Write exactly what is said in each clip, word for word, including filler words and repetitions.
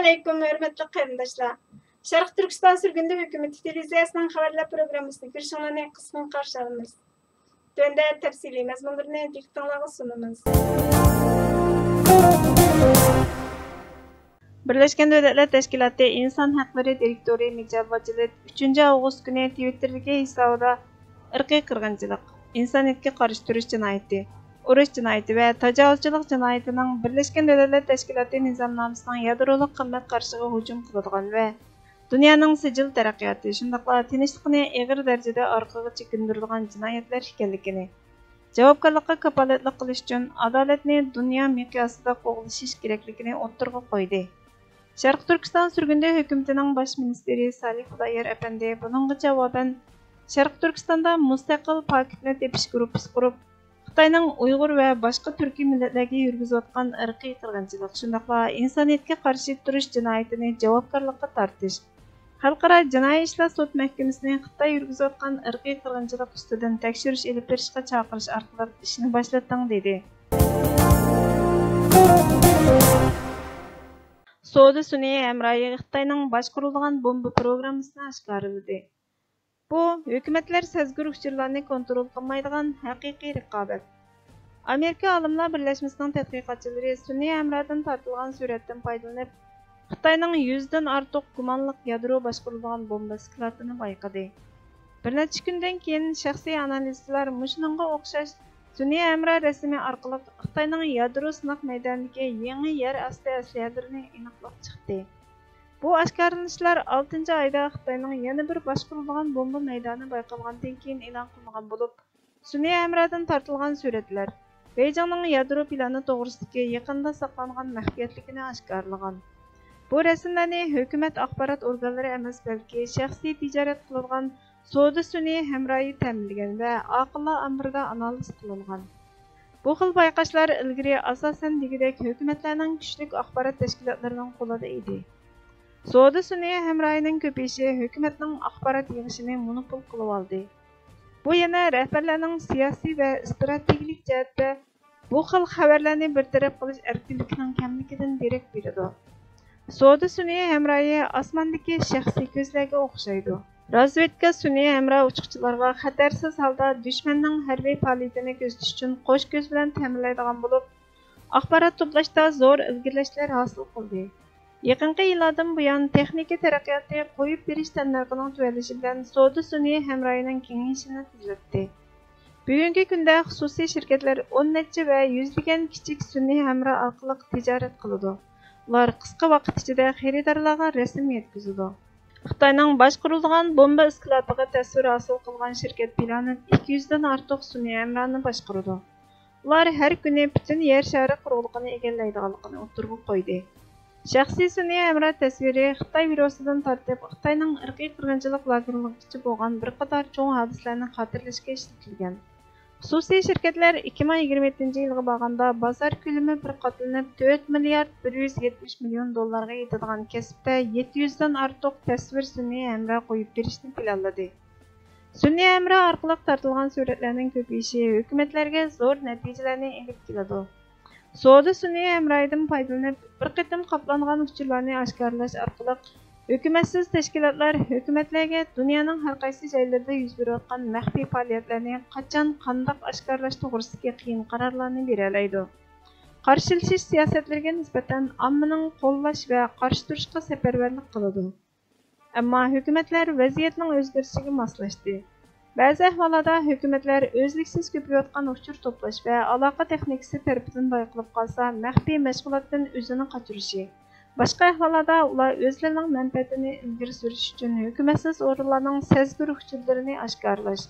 ئەلەيكۇم، ھۆرمەتلىك قېرىنداشلار! شەرقىي تۈركىستان سۈرگۈندە ھۆكۈمىتى تېلېۋىزىيەسىنىڭ خەۋەرلەر پروگراممىسىنى كۆرۈشۈڭلارنى قىزغىن قارشى ئالىمىز. تۆۋەندە تەپسىلىي مەزمۇنلىرىنى دىققىتىڭلارغا سۇنىمىز. بىرلەشكەن دۆلەتلەر تەشكىلاتى ئىنسان ھەقلىرى دىرېكتورى مىگېل باچېلېت ئۈچىنچى ئاۋغۇست كۈنى تىۋىتتېردىكى ھېسابىدا ئىرقىي قىرغىنچىلىق، ئىنسانىيەتكە قارشى تۇرۇش جىنايىتى، ئۇرۇش جىنايىتى ۋە تاجاۋۇزچىلىق جىنايىتىنىڭ بىرلەشكەن دۆلەتلەر تەشكىلاتى نىزامنامىسىنىڭ يادرولۇق قىممەت قارىشىغا ھۇجۇم قىلىدىغان ۋە دۇنيانىڭ سىجىل تەرەققىياتى، شۇنداقلا تىنچلىقىنى ئېغىر دەرىجىدە ئارقىغا چېكىندۈرىدىغان جىنايەتلەر ئىكەنلىكىنى، جاۋابكارلىققا كاپالەتلىك قىلىش ئۈچۈن ئادالەتنى دۇنيا مىقياسىدا قوغلىشىش كېرەكلىكىنى ئوتتۇرىغا قويدى. شەرقىي تۈركىستان سۈرگۈندە ھۆكۈمىتىنىڭ باش مىنىستىرى سالىھ خۇدايار ئەپەندى بۇنىڭغا جاۋابەن، شەرقىي تۈركىستاندا مۇستەقىل پاكىتنى تېپىش گۇرۇپپىسى قۇرۇپ، خىتاينىڭ ئۇيغۇر ۋە باشقا تۈركىي مىللەتلەرگە يۈرگۈزۈۋاتقان ئىرقىي قىرغىنچىلىق، شۇنداقلا ئىنسانىيەتكە قارشى تۇرۇش جىنايىتىنى جاۋابكارلىققا تارتىش، خەلقئارا جىنايى ئىشلار سوت مەھكىمىسىنى خىتاي يۈرگۈزۈۋاتقان ئىرقىي قىرغىنچىلىق ئۈستىدىن تەكشۈرۈش ئېلىپ بېرىشقا چاقىرىش ئارقىلىق ئىشنى باشلىتىڭ، دېدى. سودا سۈنئىي ھەمراھى خىتاينىڭ باشقۇرۇلىدىغان بومبا پروگراممىسىنى ئاشكارىلىدى. بۇ، ھۆكۈمەتلەر سەزگۈر ئۇچۇرلارنى كونترول قىلمايدىغان ھەقىقىي رىقابەت. ئامېرىكا ئالىملار بىرلەشمىسىنىڭ تەتقىقاتچىلىرى سۈنئىي ھەمراھدىن تارتىلغان سۈرەتتىن پايدىلىنىپ، خىتاينىڭ يۈزدىن ئارتۇق گۇمانلىق يادرو باشقۇرۇلىدىغان بومبا ئىسكىلاتىنى بايقىدى. بىر نەچچە كۈندىن كېيىن، شەخسىي ئانالىزچىلار مۇشۇنىڭغا ئوخشاش سۈنئىي ھەمراھ رەسىمى ئارقىلىق خىتاينىڭ يادرو سىناق مەيدانىدىكى يېڭى يەر ئاستى ئەسلىھەلىرىنى ئېنىقلاپ چىقتى. بۇ ئاشكارىلىنىشلار ئالتىنچى ئايدا خىتاينىڭ يەنە بىر باشقۇرۇلىدىغان بومبا مەيدانى بايقالغاندىن كېيىن ئېلان قىلىنغان بولۇپ، سۈنئىي ھەمراھدىن تارتىلغان سۈرەتلەر بېيجىڭنىڭ يادرو پىلانى توغرىسىدىكى يېقىندا ساقلانغان مەخپىيەتلىكىنى ئاشكارىلىغان. بۇ رەسىملەرنى ھۆكۈمەت ئاخبارات ئورگانلىرى ئەمەس، بەلكى شەخسىي تىجارەت قىلىدىغان سودا سۈنئىي ھەمراھى تەمىنلىگەن ۋە ئاقىللار ئامبىرىدا ئانالىز قىلىنغان. بۇ خىل بايقاشلار ئىلگىرى ئاساسەن دېگۈدەك ھۆكۈمەتلەرنىڭ كۈچلۈك ئاخبارات تەشكىلاتلىرىنىڭ قولىدا ئىدى. سودا سۈنئىي ھەمراھىنىڭ كۆپىيىشى ھۆكۈمەتنىڭ ئاخبارات يىغىشىنى مونوپول قىلىۋالدى. بۇ يەنە رەھبەرلەرنىڭ سىياسىي ۋە ئىستراتېگىيەلىك جەھەتتە بۇ خىل خەۋەرلەرنى بىر تەرەپ قىلىش ئەركىنلىكىنىڭ كەملىكىدىن دېرەك بېرىدۇ. سودا سۈنئىي ھەمراھى ئاسماندىكى شەخسىي كۆزلەرگە ئوخشايدۇ. رازۋېدكا سۈنئىي ھەمراھ ئۇچقۇچىلارغا خەتەرسىز ھالدا دۈشمەننىڭ ھەربىي پائالىيىتىنى كۆزىتىش ئۈچۈن قوش كۆز بىلەن تەمىنلەيدىغان بولۇپ، ئاخبارات توپلاشتا زور ئىلگىرىلەشلەر ھاسىل قىلدى. يېقىنقى يىللاردىن بۇيان، تېخنىكا تەرەققىياتى، قويۇپ بېرىش تەننەرخىنىڭ تۆۋەنلىشى بىلەن سودا سۈنئىي ھەمراھىنىڭ كېڭىيىشىنى تېزلەتتى. بۈگۈنكى كۈندە خۇسۇسىي شىركەتلەر ئون نەچچە ۋە يۈزلىگەن كىچىك سۈنئىي ھەمراھ ئارقىلىق تىجارەت قىلىدۇ. ئۇلار قىسقا ۋاقىت ئىچىدە خېرىدارلارغا رەسىم يەتكۈزىدۇ. خىتاينىڭ باشقۇرۇلىدىغان بومبا ئىسكىلاتىغا تەسۋىر ھاسىل قىلغان شىركەت پىلانىت ئىككى يۈزدىن ئارتۇق سۈنئىي ھەمراھنى باشقۇرىدۇ. ئۇلار ھەر كۈنى پۈتۈن يەر شارى قۇرۇقلۇقىنى ئىگىلەيدىغانلىقىنى ئوتتۇرىغا قويدى. شەخسىي سۈنئىي ھەمراھ تەسۋىرى خىتاي ۋىرۇسىدىن تارتىپ، خىتاينىڭ ئىرقىي قىرغىنچىلىق لاگېرلىرىغىچە بولغان بىر قاتار چوڭ ھادىسىلەرنى خاتىرىلەشكە ئىشلىتىلگەن. خۇسۇسىي شىركەتلەر ئىككى مىڭ يىگىرمە يەتتىنچى يىلغا بارغاندا، بازار كۆلىمى بىر قاتلىنىپ، تۆت مىليارد بىر يۈز يەتمىش مىليون دوللارغا يېتىدىغان كەسىپتە يەتتە يۈزدىن ئارتۇق تەسۋىر سۈنئىي ھەمراھ قويۇپ بېرىشنى پىلانلىدى. سۈنئىي ھەمراھ ئارقىلىق تارتىلغان سۈرەتلەرنىڭ كۆپىيىشى ھۆكۈمەتلەرگە زور نەتىجىلەرنى ئېلىپ كېلىدۇ. سودا سۈنئىي ھەمراھىدىن پايدىلىنىپ، بىر قېتىم قاپلانغان ئۇچۇرلارنى ئاشكارىلاش ئارقىلىق، ھۆكۈمەتسىز تەشكىلاتلار ھۆكۈمەتلەرگە دۇنيانىڭ ھەر قايسى جايلىرىدا يۈز بېرىۋاتقان مەخپىي پائالىيەتلەرنى قاچان، قانداق ئاشكارىلاش توغرىسىدىكى قىيىن قارارلارنى بېرەلەيدۇ. قارشىلىشىش سىياسەتلىرىگە نىسبەتەن ئاممىنىڭ قوللاش ۋە قارشى تۇرۇشقا سەپەرۋەرلىك قىلىدۇ. ئەمما ھۆكۈمەتلەر ۋەزىيەتنىڭ ئۆزگىرىشىگە ماسلاشتى. بەزى ئەھۋاللاردا ھۆكۈمەتلەر ئۈزلۈكسىز كۆپىيىۋاتقان ئۇچۇر توپلاش ۋە ئالاقە تېخنىكىسى تەرىپىدىن بايقىلىپ قالسا، مەخپىي مەشغۇلاتتىن ئۆزىنى قاچۇرۇشى، باشقا ئەھۋاللاردا ئۇلار ئۆزلىرىنىڭ مەنپەئەتىنى ئىلگىرى سۈرۈش ئۈچۈن ھۆكۈمەتسىز ئورۇنلارنىڭ سەزگۈر ئۇچۇرلىرىنى ئاشكارىلاش،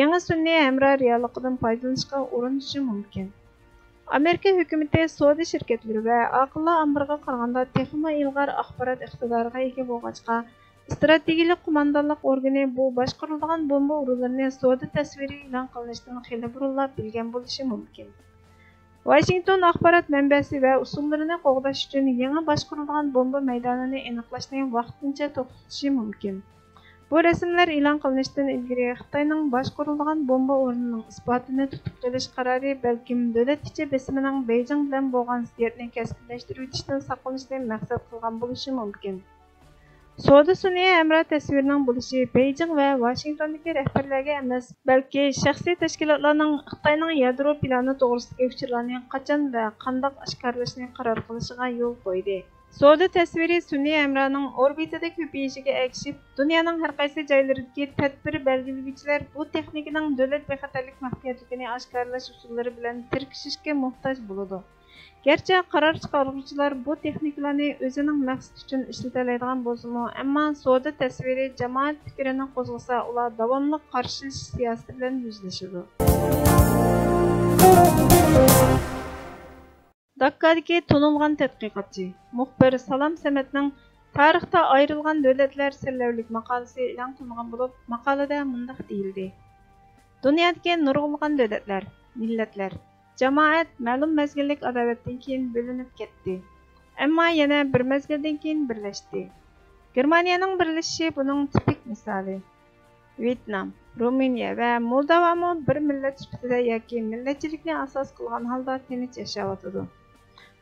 يېڭى سۈنئىي ھەمراھ رېئاللىقىدىن پايدىلىنىشقا ئۇرۇنۇشى مۇمكىن. ئامېرىكا ھۆكۈمىتى سودا شىركەتلىرى ۋە ئاقىللار ئامبىرىغا قارىغاندا تېخىمۇ ئىلغار ئاخبارات ئىقتىدارىغا ئىگە بولغاچقا، ئىستراتېگىيىلىك قوماندانلىق ئورگىنى بۇ باشقۇرۇلىدىغان بومبا ئورۇنلىرىنى سودا تەسۋىرى ئېلان قىلىنىشتىن خېلى بۇرۇنلا بىلگەن بولۇشى مۇمكىن. ۋاشىنگتون ئاخبارات مەنبەسى ۋە ئۇسۇللىرىنى قوغداش ئۈچۈن يېڭى باشقۇرۇلىدىغان بومبا مەيدانىنى ئېنىقلاشنى ۋاقتىنچە توختىتىشى مۇمكىن. بۇ رەسىملەر ئېلان قىلىنىشتىن ئىلگىرى، خىتاينىڭ باشقۇرۇلىدىغان بومبا ئورنىنىڭ ئىسپاتىنى تۇتۇپ قېلىش قارارى بەلكىم دۆلەت ئىچى بېسىمىنىڭ بېيجىڭ بىلەن بولغان زىددىيەتنى كەسكىنلەشتۈرۈۋېتىشتىن ساقلىنىشنى مەقسەت قىلغان بولۇشى مۇمكىن. سودا سۈنئىي ھەمراھ تەسۋىرىنىڭ بولۇشى بېيجىڭ ۋە ۋاشىنگتوندىكى رەھبەرلەرگە ئەمەس، بەلكى شەخسىي تەشكىلاتلارنىڭ خىتاينىڭ يادرو پىلانى توغرىسىدىكى ئۇچۇرلارنى قاچان ۋە قانداق ئاشكارىلاشنى قارار قىلىشىغا يول قويدى. سودا تەسۋىرى سۈنئىي ھەمراھنىڭ ئوربىتىدا كۆپىيىشىگە ئەگىشىپ، دۇنيانىڭ ھەر قايسى جايلىرىدىكى تەدبىر بەلگىلىگۈچىلەر بۇ تېخنىكىنىڭ دۆلەت بىخەتەرلىك مەخپىيەتلىكىنى ئاشكارىلاش ئۇسۇللىرى بىلەن تىركىشىشكە موھتاج بولىدۇ. گەرچە قارار چىقارغۇچىلار بۇ تېخنىكىلارنى ئۆزىنىڭ مەقسىتى ئۈچۈن ئىشلىتەلەيدىغان بولسىمۇ، ئەمما سودا تەسۋىرى جامائەت پىكرىنى قوزغىسا، ئۇلار داۋاملىق قارشىلىشىش سىياسىتى بىلەن يۈزلىشىدۇ. داككادىكى تونۇلغان تەتقىقاتچى، مۇخبىر سالام سەمەتنىڭ تارىختا ئايرىلغان دۆلەتلەر سىرلەۋلىك ماقالىسى ئېلان قىلىنغان بولۇپ، ماقالىدە مۇنداق دېيىلدى: دۇنيادىكى نۇرغۇنلىغان دۆلەتلەر، مىللەتلەر، جامائەت مەلۇم مەزگىللىك ئاداۋەتتىن كېيىن بۆلۈنۈپ كەتتى. ئەمما يەنە بىر مەزگىلدىن كېيىن بىرلەشتى. گېرمانىيەنىڭ بىرلىشىشى بۇنىڭ تىپىك مىسالى. ۋيېتنام، رومىنىيە ۋە مولداۋامۇ بىر مىللەت سۈپىتىدە ياكى مىللەتچىلىكنى ئاساس قىلغان ھالدا تىنچ ياشاۋاتىدۇ.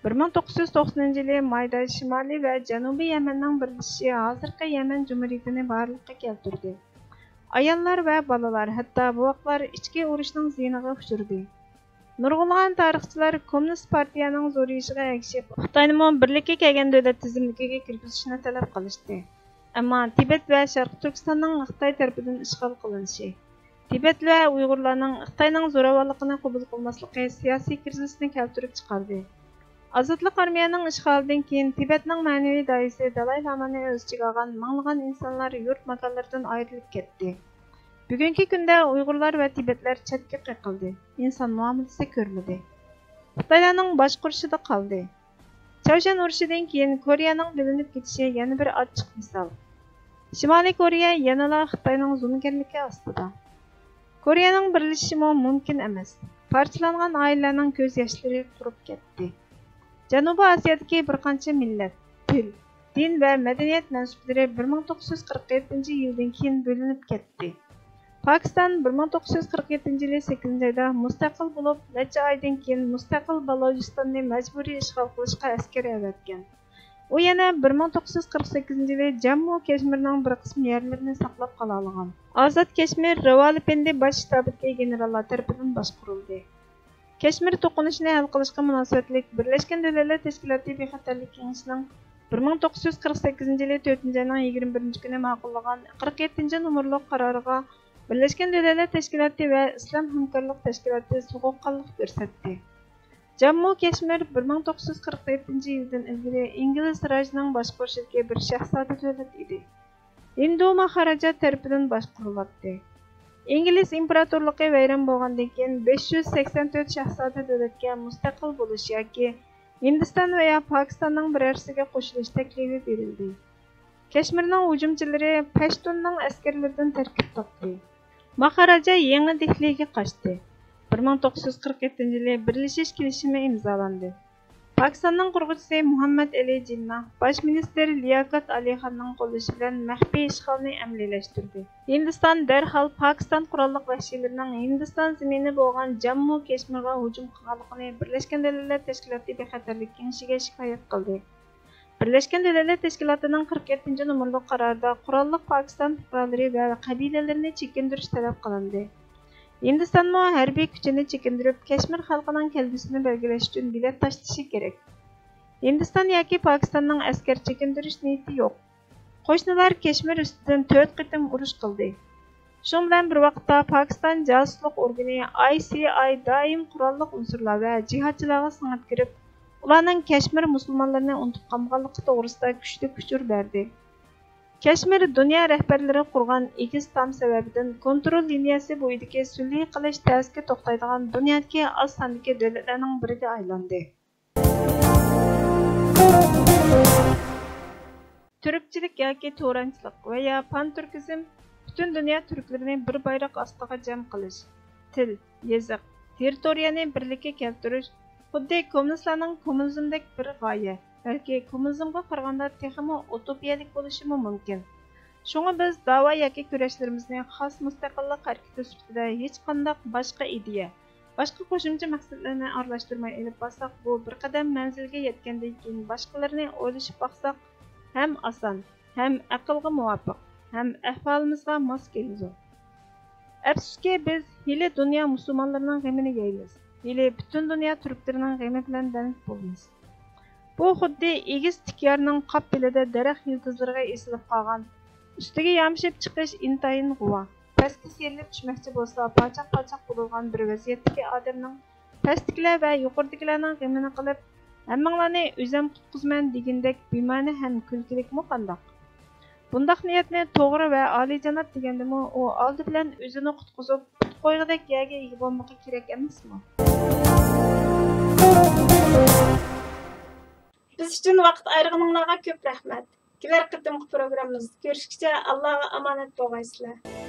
بىر مىڭ توققۇز يۈز توقسىنىنچى يىلى مايدا شىمالىي ۋە جەنۇبىي يەمەننىڭ بىرلىشىشى ھازىرقى يەمەن جۇمھۇرىيىتىنى بارلىققا كەلتۈردى. ئاياللار ۋە بالىلار، ھەتتا بوۋاقلار ئىچكى ئۇرۇشنىڭ زىيىنىغا ئۇچرىدى. نۇرغۇنلىغان تارىخچىلار كوممۇنىست پارتىيەنىڭ زورىيىشىغا ئەگىشىپ، خىتاينىمۇ بىرلىككە كەلگەن دۆلەت تىزىملىكىگە كىرگۈزۈشنى تەلەپ قىلىشتى. ئەمما تىبەت ۋە شەرقىي تۈركىستاننىڭ خىتاي تەرىپىدىن ئىشغال قىلىنىشى، تىبەت ۋە ئۇيغۇرلارنىڭ خىتاينىڭ زوراۋانلىقىنى قوبۇل قىلماسلىقى سىياسىي كىرىزىسنى كەلتۈرۈپ چىقاردى. ئازادلىق ئارمىيەنىڭ ئىشغالىدىن كېيىن تىبەتنىڭ مەنىۋى داھىيسى دالاي لامانى ئۆز ئىچىگە ئالغان مىڭلىغان ئىنسانلار يۇرت ماكانلىرىدىن ئايرىلىپ كەتتى. بۈگۈنكى كۈندە ئۇيغۇرلار ۋە تىبەتلەر چەتكە قېقىلدى، ئىنسان مۇئامىلىسى كۆرمىدى. خىتايلارنىڭ باشقۇرۇشىدا قالدى. چاۋشيەن ئۇرۇشىدىن كېيىن كورېيەنىڭ بۆلۈنۈپ كېتىشى يەنە بىر ئاچچىق مىسال. شىمالىي كورېيە يەنىلا خىتاينىڭ زومىگەرلىكى ئاستىدا. كورېيەنىڭ بىرلىشىشىمۇ مۇمكىن ئەمەس. پارچىلانغان ئائىلىلەرنىڭ كۆز ياشلىرى قۇرۇپ كەتتى. جەنۇبىي ئاسىيادىكى بىر قانچە مىللەت، تىل، دىن ۋە مەدەنىيەت مەنسۇپلىرى بىر مىڭ توققۇز يۈز قىرىق يەتتىنچى يىلدىن كېيىن بۆلۈنۈپ كەتتى. پاكىستان بىر مىڭ توققۇز يۈز قىرىق يەتتىنچى يىلى سەككىزىنچى ئايدا مۇستەقىل بولۇپ، نەچچە ئايدىن كېيىن مۇستەقىل بالۇچىستاننى مەجبۇرىي ئىشغال قىلىشقا ئەسكەر ئەۋەتكەن. ئۇ يەنە بىر مىڭ توققۇز يۈز قىرىق سەككىزىنچى يىلى جەممۇ كەشمىرنىڭ بىر قىسىم يەرلىرىنى ساقلاپ قالالىغان. ئازاد كەشمىر راۋالپىندى باش شتابىدىكى گېنېراللار تەرىپىدىن باشقۇرۇلدى. كەشمىر توقۇنۇشىنى ھەل قىلىشقا مۇناسىۋەتلىك بىرلەشكەن دۆلەتلەر تەشكىلاتى بىخەتەرلىك كېڭىشىنىڭ بىر مىڭ توققۇز يۈز قىرىق سەككىزىنچى يىلى تۆتىنچى ئاينىڭ يىگىرمە بىرىنچى كۈنى ماقۇللىغان قىرىق يەتتىنچى نومۇرلۇق قارارىغا بىرلەشكەن دۆلەتلەر تەشكىلاتى ۋە ئىسلام ھەمكارلىق تەشكىلاتى سوغۇققانلىق كۆرسەتتى. جەممۇ كەشمىر بىر مىڭ توققۇز يۈز قىرىق يەتتىنچى يىلدىن ئىلگىرى ئىنگلىز راجىنىڭ باشقۇرۇشىدىكى بىر شاھزادە دۆلەت ئىدى. ھىندۇ ماھاراجا تەرىپىدىن باشقۇرۇلاتتى. ئىنگلىز ئىمپېراتورلۇقى ۋەيران بولغاندىن كېيىن، بەش يۈز سەكسەن تۆت شاھزادە دۆلەتكە مۇستەقىل بولۇش ياكى ھىندىستان ۋەيا پاكىستاننىڭ بىرەرسىگە قوشۇلۇش تەكلىپى بېرىلدى. كەشمىرنىڭ ھۇجۇمچىلىرى پەشتۇننىڭ ئەسكەرلىرىدىن تەركىب تاپتى. ماھاراجا يېڭى دېھلىگە قاچتى. بىر مىڭ توققۇز يۈز قىرىق يەتتىنچى يىلى بىرلىشىش كېلىشىمى ئىمزالاندى. پاكىستاننىڭ قۇرغۇچىسى مۇھەممەد ئەلى جىننا باش مىنىستىر لىياقەت ئەلى خاننىڭ قوللىشى بىلەن مەخپىي ئىشغالنى ئەمەلىيلەشتۈردى. ھىندىستان دەرھال پاكىستان قوراللىق ۋەھشىيلىرىنىڭ ھىندىستان زېمىنى بولغان جەممۇ كەشمىرغا ھۇجۇم قىلغانلىقىنى بىرلەشكەن دۆلەتلەر تەشكىلاتى بىخەتەرلىك كېڭىشىگە شىكايەت قىلدى. بىرلەشكەن دۆلەتلەر تەشكىلاتىنىڭ قىرىق يەتتىنچى نومۇرلۇق قارارىدا قوراللىق پاكىستان پۇقرالىرى ۋە قەبىلىلىرىنى چېكىندۈرۈش تەلەپ قىلىندى. ھىندىستانمۇ ھەربىي كۈچىنى چېكىندۈرۈپ، كەشمىر خەلقىنىڭ كەلگۈسىنى بەلگىلەش ئۈچۈن بېلەت تاشلىشى كېرەك. ھىندىستان ياكى پاكىستاننىڭ ئەسكەر چېكىندۈرۈش نىيىتى يوق. قوشنىلار كەشمىر ئۈستىدىن تۆت قېتىم ئۇرۇش قىلدى. شۇنىڭ بىلەن بىر ۋاقىتتا، پاكىستان جاسۇسلۇق ئورگىنى ئاي سى ئاي دائىم قوراللىق ئۇنسۇرلار ۋە جىھادچىلارغا سىڭىپ كىرىپ، ئۇلارنىڭ كەشمىر مۇسۇلمانلىرىنى ئۇنتۇپ قالمىغانلىقى توغرىسىدا كۈچلۈك ئۇچۇر بەردى. كەشمىر دۇنيا رەھبەرلىرى قۇرغان ئېگىز تام سەۋەبىدىن، كونترول لىنىيەسى بويىدىكى سۈلھى قىلىش تەسكە توختايدىغان دۇنيادىكى ئاز ساندىكى دۆلەتلەرنىڭ بىرىگە ئايلاندى. تۈركچىلىك ياكى تۇرانچىلىق ۋەيا پانتۈركىزم، پۈتۈن دۇنيا تۈركلىرىنى بىر بايراق ئاستىغا جەم قىلىش، تىل، يېزىق، تېررىتورىيەنى بىرلىككە كەلتۈرۈش، خۇددى كوممۇنىستلارنىڭ كوممۇنىزمدەك بىر غايە، بەلكى كوممۇنىزمغا قارىغاندا تېخىمۇ ئۇتوپىيەلىك بولۇشىمۇ مۇمكىن. شۇڭا بىز داۋا ياكى كۈرەشلىرىمىزنى خاس مۇستەقىللىق ھەرىكىتى سۈپىتىدە ھېچقانداق باشقا ئىدىيە، باشقا قوشۇمچە مەقسەتلەرنى ئارىلاشتۇرماي ئېلىپ بارساق، بۇ بىر قەدەم مەنزىلگە يەتكەندىن كېيىن باشقىلىرىنى ئويلىشىپ باقساق، ھەم ئاسان، ھەم ئەقىلگە مۇۋاپىق، ھەم ئەھۋالىمىزغا ماس كېلىدۇ. ئەپسۇسكى، بىز ھېلى دۇنيا مۇسۇلمانلىرىنىڭ غېمىنى يەيمىز، ھېلى پۈتۈن دۇنيا تۈركلىرىنىڭ غېمى بىلەن دەنت بولىمىز. بۇ خۇددى ئېگىز تىك يارنىڭ قاپ بېلىدە دەرەخ يىلتىزلىرىغا ئېسىلىپ قالغان، ئۈستىگە يامىشىپ چىقىش ئىنتايىن غۇۋا، پەسكە سىيرىلىپ چۈشمەكچى بولسا پاچاق-پاچاق بولىدىغان بىر ۋەزىيەتتىكى ئادەمنىڭ پەستىكىلەر ۋە يۇقىرىدىكىلەرنىڭ غېمىنى قىلىپ، ھەممىڭلارنى ئۆزۈم قۇتقۇزىمەن دېگىنىدەك بىمەنە ھەم كۈلكىلىكمۇ قانداق؟ بۇنداق نىيەتنى توغرا ۋە ئالىيجاناب دېگەندىمۇ، ئۇ ئالدى بىلەن ئۆزىنى قۇتقۇزۇپ، پۇت قويغۇدەك يەرگە ئىگە بولمىقى كېرەك ئەمەسمۇ؟ بىز ئۈچۈن ۋاقىت ئايرىغىنىڭلارغا كۆپ رەھمەت. كېلەر قېتىمقى پروگراممىمىزدا كۆرۈشكىچە ئاللاغا ئامانەت بولغايسىلەر.